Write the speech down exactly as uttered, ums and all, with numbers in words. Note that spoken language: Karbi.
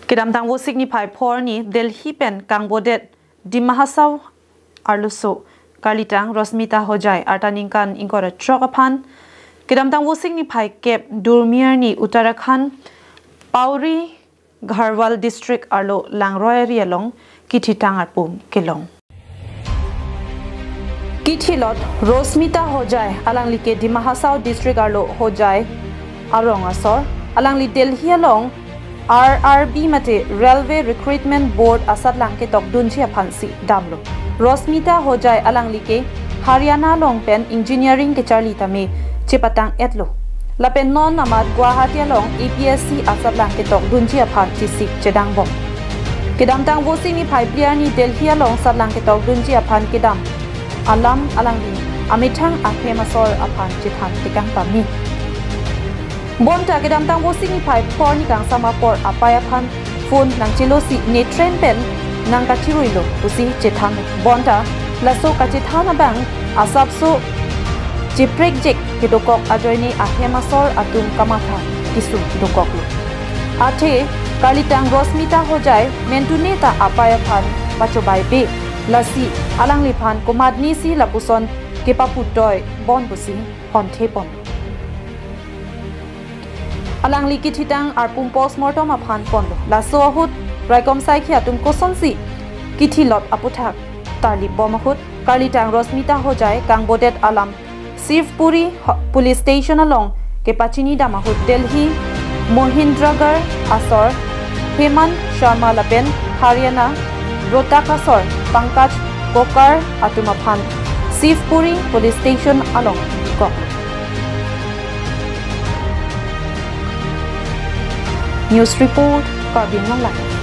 Kedamtang Vosik niphai phor arni Delhi pen kangbodet Dima Hasao arloso karlitang Rosmita Hojai arta ningkan ingkoi ra throk aphan kedamtang Vosik niphai kep Durmi arni Uttarakhand Pauri Garhwal district arlo Langroi ari along kithitang arpum kelong. Kithilot Rosmita Hojai, alangli ke Dima Hasao district arlo Hojai arong asor, alangli Delhi along R R B mate Railway Recruitment Board asatlang ketokdunji aphansi damlo. Rosmita Hojai alangli ke Haryana along pen engineering kecharli tame chepatang-etlo. Lapen non amat Guwahati along A P S C asatlang ketokdunji aphan chesik chedangbom. Kedamtang Vosik niphai phli arni Delhi along satlang ketokdunji aphan kedam alam alangli amethang ahem asor aphan chethan tekang pame. Bonta kedamtang Vosik niphai phor arni kangsam apor apei aphan phone nangchelosi ne train pen nangkachiruilo pusi chethan. Bonta laso kachethan abang asapso cheprekjek kedokok ajoine ahem asor atum kamatha kesung dokoklo. Athe karlitang Rosmita Hojai mentune ta apei aphan pachobei be, lasi alangliphan komatnesi lapuson kepaputoi bon pusi honthe pon. Alangli kithitang arpum postmortem aphan ponlo. Laso ahut raikom saikhi atum kosonsi kithilot aputhak tarlip bom ahut karlitang Rosmita Hojai kangbodet alam Shivpuri ho-, Police Station along kepachini dam ahut Delhi Mohindragarh asor Hemant Sharma lapen Haryana Rohtak asor Pankaj Kokar atum aphan Shivpuri Police Station along kok. News report, Karbi Anglong Live.